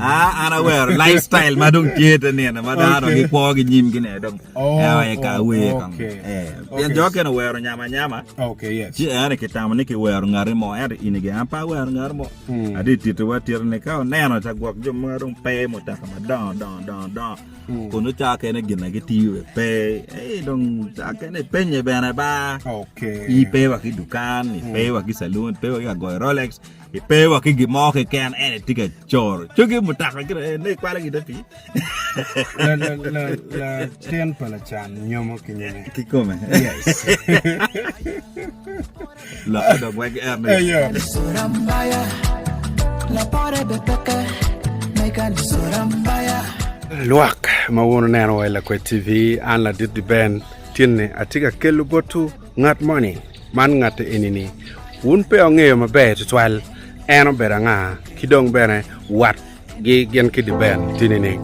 Ah, an awero lifestyle ma dong tye te nino ma dano Okay. gikwo gi nyimgi ne dong. Oh, En aye ka oh, awer kong. okay. Eh, Okay. pien jo kene owero nyama nyama. Okay, yes. Ci en kitamo ni kiwero ngati mo ento in ge an pe awero ngati mo. Mm. Adi titowa tito ni ka oneno ca gwok jo ma dong pe mutoka madongo dongo dongo dongo. Mm. Kun ca kene gin na gitiyo pe. Eh dong ca kene ipenye bene ba. Okay. I pe wa ki dukan, i pe wa ki saloon, pe wa ki ka goyo Rolex, i pe wa ki gin mo keken en itye ka coro. Cogi mutoka gire ne ikwalo ki te pii. La- la- la- Latin pa lacan nyomo ki nyime. Kikome. Yes. Lokke dong wek en ni. Eyo. Lwak ma wun wuneno wa i Lakwed TV, an ladit di Ben, tinni atye ka kelo botwu ngat moni, man ngat eni-ni wun pe wungeyo maber tutwal en obedo anga ki dong bene wat gi gin ki di Ben tye nining.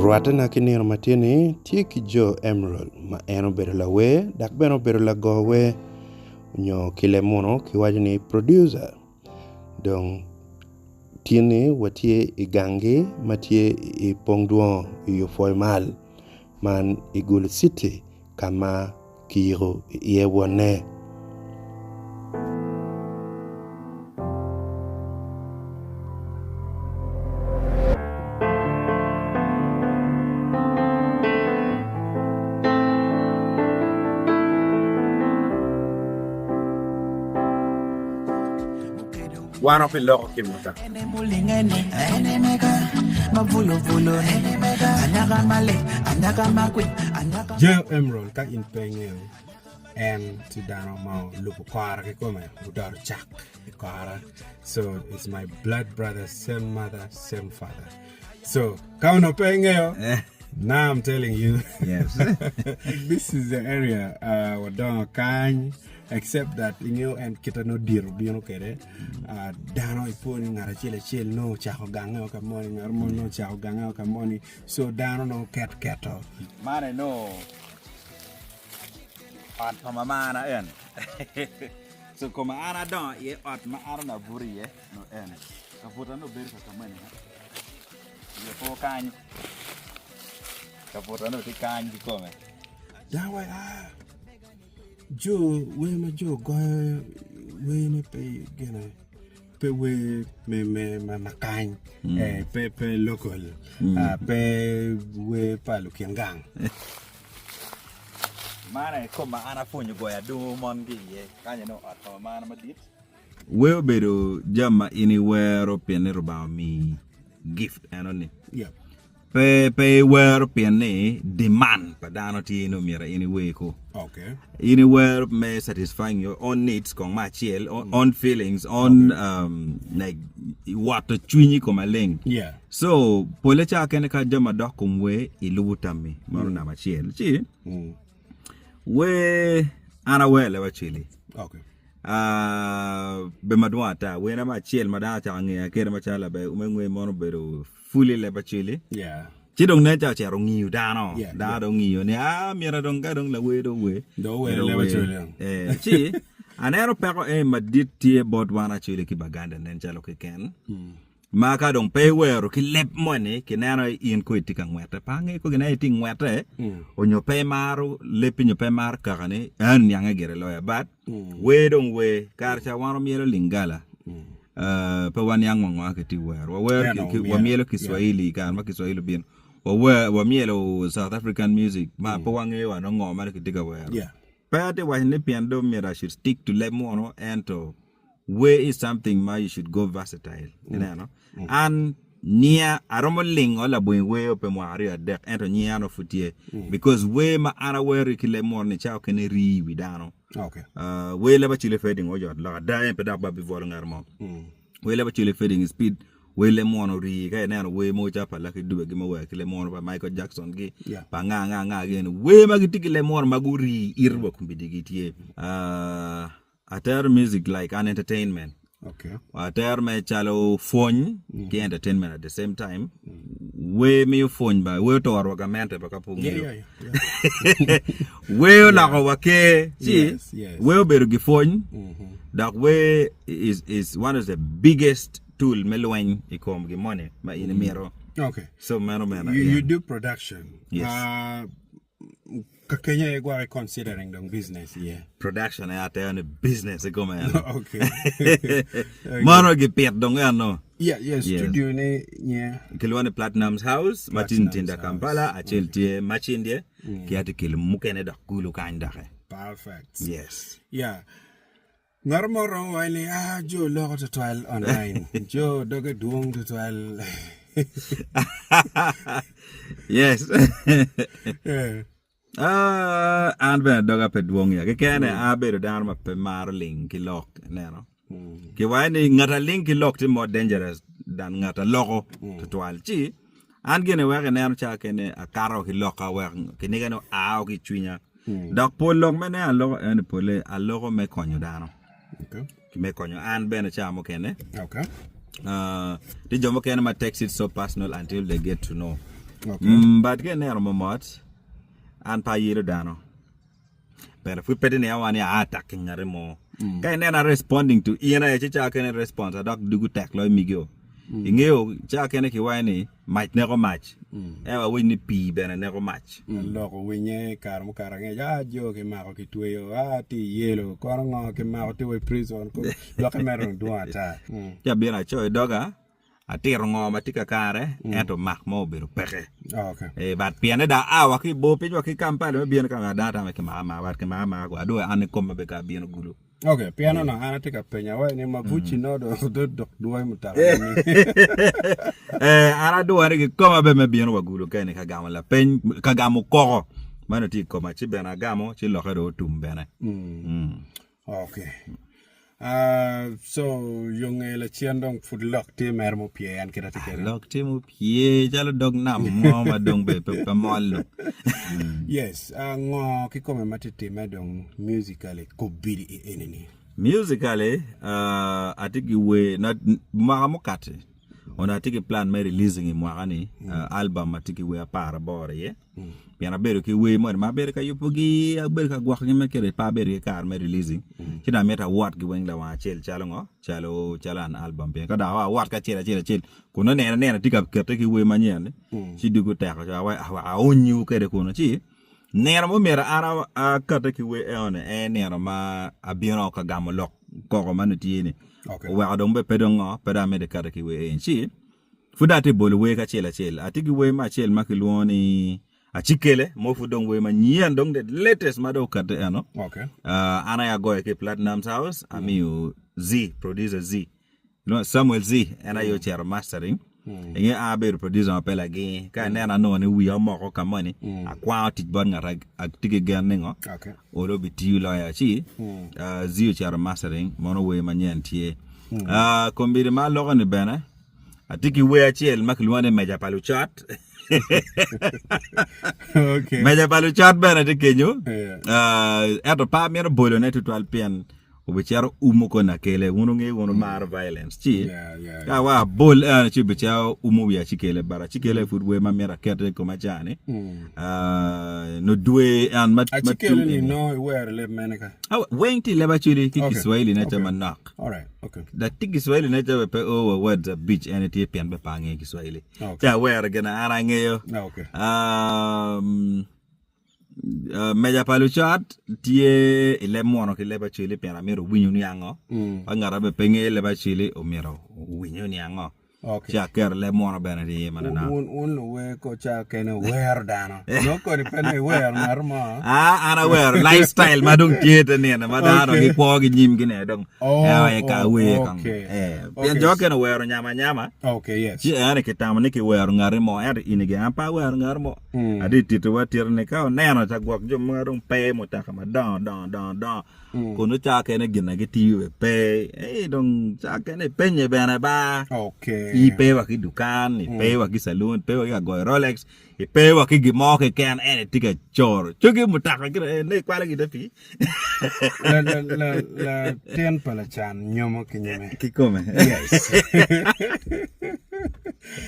Rwattena ki nino ma tye-ni tye ki Joe Emerald ma en obedo lawer dok bene obedo lago wer nyo ki leb muno kiwaco ni producer. Dong tin-ni watye i gangi ma tye i Pong Dwongo i Opwoimal man i Gulu City ka ma kiyiko iye wonne. Wan ok iloko ki mutoka. Joe Emerald ka in pe ingeyo en tye dano ma olubo kora kikome odoto cak i kora so it's my blood brother same mother same father so ka onongo pe ingeyo now I'm telling you Yes. this is the area uh, wadongo kany except that ingeyo en kite nongo diro bino kwede uh, dano ipo ni ngat acel acel nongo ocako gange o ka moni ngat mo nongo ocako gange o ka moni so dano nongo ket keto Man eno ot pa mamana en. So koma an adongo iye ot ma an onongo abuto iye nongo ene. Kabuta nongo bedo kaka moni Wiye po kany. Kabuta nongo tye kany kikome. Dano waco ah jo wer ma jo goyo werne pe gine pe wer me me ma kany eh, pe pe local ah, pe wer pa lukin gang. Man aye kom ma an apwonyo goyo adungu mon ki iye. Kany aye nongo ot pa mamana madit. Wer obedo jami ma in iwero pien ni Rubanga omiyi gift enoni. Yeah. Pe pe iwero pien ni demand pa dano tye ni omyero in iwer ko. Okay. In iwero me satisfying your own needs kong me acel, own feelings, own um, like woto cwinyi kom maleng. Yeah. So pole ca kene ka jami madok kom wer ilubo tammi mano namba acel. Ci Mm. wer an awer leb aceli. Okay. Ah, be madwong ata werna me acel ma dano ocako ngeya kede macalo laber me ngwe mono obedo fully leb aceli Yeah. ci dong nen calo ocito ngiyo dano Yeah, dano yeah. dong ngiyo ni ah myero dong ka dong lawer dong wer Dong ower Myero leb ower. Acholi dong. Eh, ci aneno peko eni madit tye bot wan Acholi ki Baganda nen calo keken Ma ka dong pe iwero ki leb moni, kineno in ko itye ka ngwette. Pe angeyo ko gineno itye ngwette onyo pe imaro lebbi nyo pe imaro kakani, en niange gire loya. But wer dong wer, kare ca wan wamyelo Lingala, pe waniang wa ngo kitye wero. Wawero wamyelo Kiswahili i kare ma Kiswahili obino, wamyelo South African music ma pe wangeyo wa nongo ngo ma kitye ka wero. Pe atye waco ni pien dong myero I should stick to leb munu ento Wer is something ma you should go versatile ineno an nyiya aromo lingo labongo wer pi mwaka aryo adek ento nyiya nongo pud tye because wer ma an awero ki leb munu ni cawa okene rii i wi dano Okay. Uh, wer leb acel fading oyot lok ada en pe dok ba bibwolo ngat mo wer leb acel fading speed wer leb munu rii ka ineno wer mogo calo pa Lucky Dube gi ma wer ki leb munu pa Michael Jackson gi Yeah. pa nga nga nga gi eni wer ma gitye ki leb munu ma gurii ito wa kombeddi gitye uh, Atero music like an entertainment. Okay. Atero me calo pwony mm. ki entertainment at the same time. Mm. Wer miyo pwony ba, wer otoro wa gamente ba ka pe Yeah, ongeyo. yeah, yeah. Wer oloko wa ker. Ci Yes, yes. wer obedo gi pwony Mhm. dok wer is is one of the biggest tool. tool me lweny i kom gin moni ma in imito. Okay. So meno meno. You, you do production. Yes. Uh, ka kenyo aye gwok i considering dong business iye. Production aye atero ni business i kome eno. Okay. Okay. Mano gipit dong eno. Yeah, yeah, Yes. studio ni nye. Kilwongo ni Platinum's House ma tye Platinum's Ntinda House. Kampala, acel tye Makindye ki ati kelo mukene dok Gulu kany doki. Perfect. Yes. Yeah. Ngat mo romo waco ni, ah, jo loko tutwal online, jo doge dwong tutwal. Yes. Eh, Ah, an bene doga pe dwong ya. Kekene abedo dano ma pe maro ling ki lok, ineno. Kiwaco ni ngat aling ki lok tye more dangerous than ngat aloko tutwal. Ci an gine weko ineno ca kene akato ki lokka wek kiniga ni oa ki i cwinya. Dok pol lok me neno aloko eni pole aloko me konyo dano. Okay. Ki me konyo an bene ca mukene. Okay. Uh, tye jo mukene ma takes it so personal until they get to know. Okay. Mm, but ka ineno momot, an pe ayelo dano. Bene pud pe tye ni awa ni aa atak ki ngati mo. Ka inena responding to in aye ci ca kene response adok dugu tek loyo migio. Ingeyo ca kene kiwaco ni mac neko mac. Ento awinyo ni pii bene neko mac. Lok owinye i kare mukato angec, ah jo kimako kitweyo, ah tye i yelo, kono ngo kimako tye wa i prison, lokke mere dong dwong ata. Ci abino acoyo i doga, atito ngo ma tye kakare, ento mak mo obedo peke. Okay. But pienne dong aa wa ki i bor piny wa ki Kampala me bino ka dano tamo ni kimako amaka but kimako amaka kwo adwogo an kikoma bene ka abino Gulu. Ok, pien onongo an atye ka penyo awaco ni mabuc nongo dong dok dok dwoyo mutoka nining? Eh, an adwogo ni kikoma bene me bino wa Gulu keni ka gamo lapeny, ka gamo koko ma nongo tye i koma ci bene agamo ci lokke dong otum bene. Mm. Ok. Ah, so yo nge lacen dong pud lok tye mere mupye en kit atye kwede. Lok tye mupye calo dog nam mo ma dong be pe pe mol dong. Yes, ah, ngo kikome ma tye timme dong musically kobedi i eni-ni? Musically, ah, atye ki wer na mwaka mukati onongo atye ki plan me releasing i mwaka-ni ah, album atye ki wer aparaboro iye. Pien abedo ki wer moni ma abedo ka yubogi, abedo ka gwokogi me kede pe abedo ki kare me releasing. Ci dong amito awotgi weng lawang acel calo ngo? Calo calo an album pien ka dok awot ki acel acel acel kun nongo nino nino atye ka kete ki wer manyen-ni ci dwogo teko ci awaco aonyiwu kwede kunu ci nino ma omyero an akate ki wer enoni en nino ma abino ka gamo lok koko ma nongo tye-ni oweko dong bene pe dong ngo pe dong amedde kati ki wer eni ci Pud dong atye bolo wer kacel acel. Atye ki wer mo acel ma kilwongo ni Acikele, mo pud dong wer manyen dong the latest ma dong okati eno. Okay. Uh, an aye agoyo ki i Platinum's House, amiyo Z, producer Z. Kilwongo Samuel Z, en aye ocito mastering. Inge an abedo producer ma pe lagingi. Ka ineno anongo ni wiya omoko ka moni, akwango tic bot ngat atye ki gen ni ngo, Okay. olo obitiyo loya. Ci uh, Z ocito mastering, mono wer manyen tye. Uh, kombeddi ma aloko ni bene, Atye ki wer acel ma kilwongo ni Meja pa Lucot. Okay. Meja pa Lucot bene tye kenyo. Yeah. Ah, ento pe amito bolone tutwal pien obicito umo koni akele. Wun wungeyo wun wumaro violence. Ci Yeah, yeah, ka wa abol eno ci obicito umo wi acikele but acikele pud wer ma myero akete i koma ca-ni. Ah, nodwe an ma ma tung Acikele ni eni. nongo iwero leb mene ka? Ah, weng tye i leb Acholi ki Okay. Kiswahili ne tye Okay. manok. All right. Okay. Dok tye Kiswahili ne cabe pe o wa words abic en tye pien be pe angeyo Kiswahili. Okay. Ci awero gin an angeyo. Okay. Um, uh, meja pa lucot tye i leb muno ki leb Acholi pien amito winyo niango. Mm. Ka ngat abe pe ngeyo leb Acholi omyero owinyo niango. Okay. Ci aketo leb muno bene tye iye manonok. Wun wun luwer ko ca kene wuwero dano. Nongo kodi pe nongo iwero ngat mo. Ah, an awero lifestyle ma dong tye te nino ma dano Okay. gikwo ki nyimgi ne dong. Oh, En aye ka oh, awer kong. okay. Eh, pien Okay. jo kene owero nyama anyama. Okay, yes. Ci en kitamo ni kiwero ngati mo, ento in gi an pe awero ngati mo. Mm. Adi titowa tito ni ka oneno ca gwok jo ma dong pe mutoka madongo dongo dongo dongo. Kun nongo ca kene gin na gitiyo bene pe, ee dong ca kene ipenye bene ba. Okay. Ipe wa ki dukan, ipe wa ki calun, ipe wa ki ka goyo Rolex, ipe wa ki gin mo keken ento itye ka coro cogi mutoka gire ne ikwalo ki ite pii. La- la- la- Latin pa lacan nyomo ki nyime. Kikome. Yes.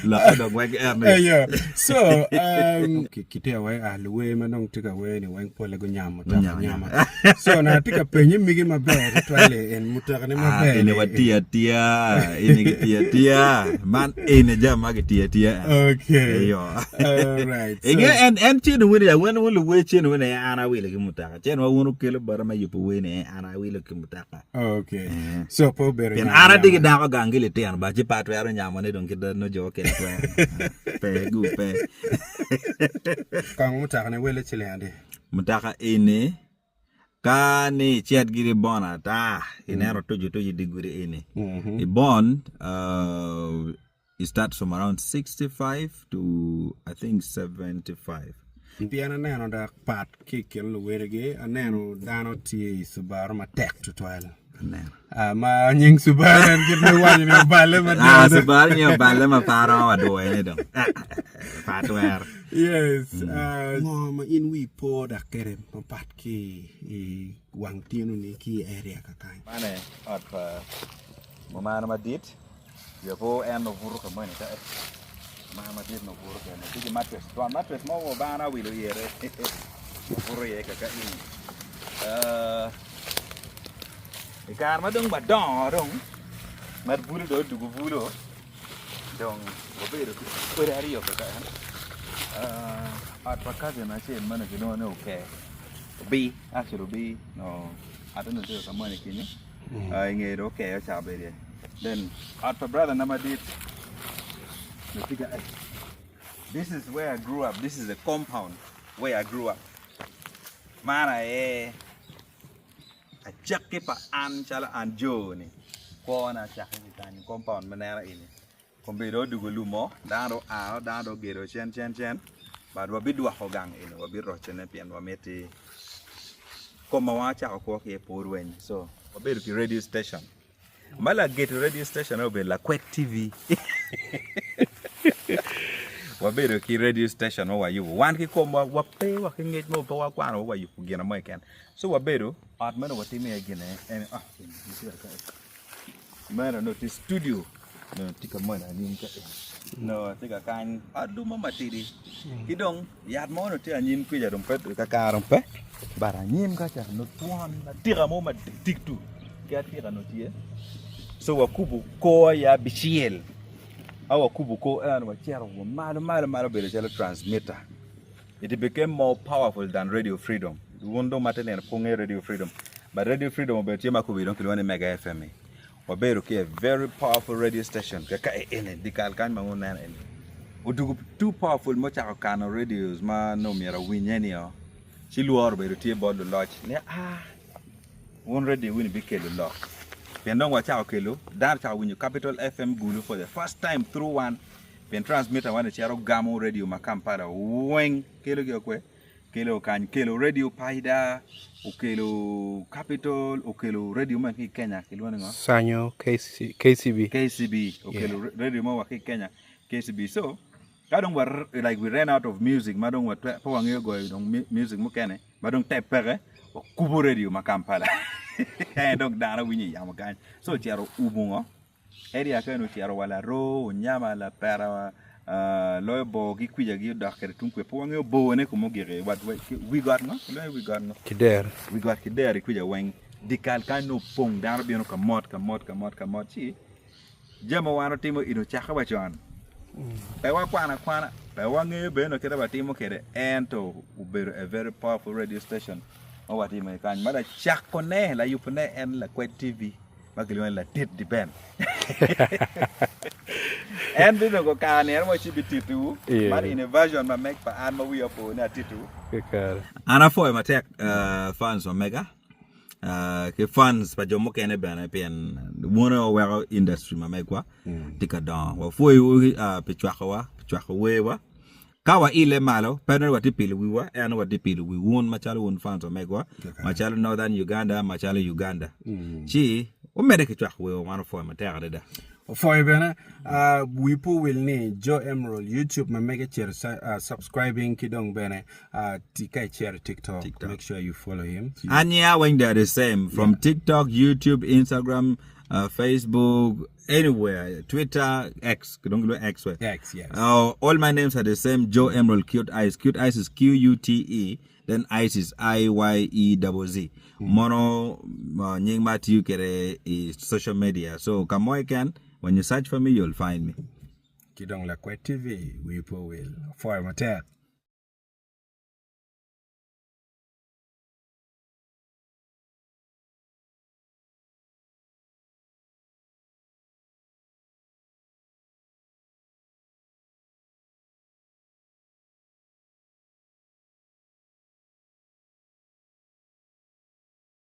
Lokke dong wek en ni. Eyo. So, um, ki- kitye wai ah, luwer ma dong tye ka wer ni weng pole gunyamo mutoka Gunyamo, nyama. So, na atye ka penye migi maber tutwal i en mutoka ni Ah, maber eni ni. watiyo atiya, eni gitiyo atiya. Man eni jami ma gitiyo atiya en. Okay. Eyo. All right. So, Inge en en cen wini ya wen wun luwer cen wini an awilo ki mutoka. Cen ma wun wukelo bota me yubo wer ni an awilo ki mutoka. Okay. So pe obedo Pien nyamo an atye ki nyama. dako gang ki litino ba ci pe atwero nyamo ne dong kit nongo jo okele twero. Pe gu pe. Kong mutoka ni wele ciling adi? Mutoka eni ka ni icit giri i bon ata ineno otuco otuco i dye gudi eni i bon uh, it starts from around 65 to I think 75. Pien aneno dok pat ki i kin luwotigi, aneno dano tye i Subaru matek tutwal. Aneno. Ah, ma nying Subaru en kit me waco ni oballe Ah, mada. Subaru nyo oballe ma pe aromo wa dwoyo ni dong. Ah, pe atwero. Yes. ah, Ngo ma in wi po dok kwede mapat ki i wang tinoni ki i area kakany? Man aye ot pa mumano madit. Wiya po en obuto ka moni ka mar madit ma obuto kene tye ki mattress twon mattress mo wa bana owilo ire obuto iye kaka ini i kare ma dong wadongo dong ma bulu dong odwogo bulu dong wabedo ki odi aryo kaka en ot pa cousin acel ma onongo kilwongo ni Oker Obi actually Obi onongo ot onongo tye ka moni kenyo. I nge dong okeyo ca obedo iye. Then ot pa brother na madit tye ka This is where I grew up. This is the compound where I grew up. Man aye acakki pa an calo an jo ni kwona ocakke ki kany compound ma ineno eni. Kombeddi dong odwogo lumo, dano dong oa, dano dong ogedo cen cen cen, but wabidwoko gang eni wabirocone pien wamiti kom ma wan wacako kwo ki iye pe orweny so wabedo ki radio station ma lagedo radio station obedo lakwed TV wabedo ki radio station ma wayubo wan kikomwa wape wa ki ngec mo pe wakwano wa wayubo gin mo keken so wabedo ot meno watimo iye gine en ot eni. Meno nongo tye studio nongo tye ka moni anyim ka eni nongo tye ka kany ot lum mo matidi ki dong yat mo nongo tye anyim kwica dong pe kakare dong pe but anyim kaca nongo twon atika mo madit tu ki atika nongo tye so wakubo kor aye abicel ka wakubo kor eno wacito wa malo malo malo obedo calo transmitter it became more powerful than radio freedom wun dong ma te nino pe wungeyo radio freedom but radio freedom obedo tye ma kobedi dong kilwongo ni mega fm i wabedo ki a very powerful radio station kaka eni dyekal kany ma wun wuneno eni odugo too powerful ma ocako kano radios ma nongo myero awinye nio ci lworo obedo tye bot luloc ni aa wun radio wuni bikelo lok pien dong wacako kelo dano ocako winyo capital fm gulu for the first time through one Pien transmitter wan cito gamo radio ma Kampala weng kelo gi okwe kelo kany kelo radio Paida okelo Capital okelo radio mo ki i Kenya kilwongo ni ngo? Sanyo KC, KCB. KCB okelo yeah. radio mo wa ki i Kenya KCB so ka dong wa like we ran out of music ma dong watwe pe wangeyo goyo dong music mukene ma dong tep peke wakubo radio ma Kampala en dong dano winyo i yamo kany so ocito ubo ngo Area kene ocito wa laroo, onyama, lapera, loyo bor ki kwicagi odok kwede tung kwe pe wangeyo borne kuma ogik iye wa wi got ngo kilwongo ni wi got ngo Kider. Wi got Kider i kwica weng dyekal kany nongo opong dano bino ka mot ka mot ka mot ka mot ci jami ma wan watimo eni ocakke wa con pe wakwano akwana pe wangeyo bene kite watimo kwede ento obedo a very powerful radio station ma watimo iye kany ma lacakone layubone en lakwed TV. ma kilwongo ni Latit Diben. En binongo kare nino mo ci bititowu. Yeah. Man in a version ma meg pa an ma wiya opo ni atitowu. Kekare. An apwoyo matek uh, fans ma mega uh, ki fans pa jo mukene bene pien wun aye wuweko industry ma megwa tye ka dongo. Wapwoyowu uh, pi cwakowa, pi cwako werwa. Ka waile malo, pe nongo watye pilo wiwa, ento nongo watye pilo wi wun macalo wun fans wa megwa, macalo Northern Uganda, macalo Uganda. Ci wumedde ki cwako wiwa, wan wapwoyo matek adada. Opwoyo bene, wi pe owil ni Joe Emerald YouTube ma mege cito subscribing ki dong bene ka icito i TikTok make sure you follow him. An nyinga weng they are the same from TikTok, YouTube, Instagram. uh, Facebook, anywhere, Twitter, X, dong gilwongo X we. X, yes. Uh, all my names are the same, Joe Emerald Cute Eyes. Cute Eyes is Q U T E, then Eyes is I Y E double Z. Mono uh, nying ma atiyo kwede i social media. So ka mo keken, when you search for me, you'll find me. Ki dong Lakwed TV, wii pe owil. Apwoyo matek.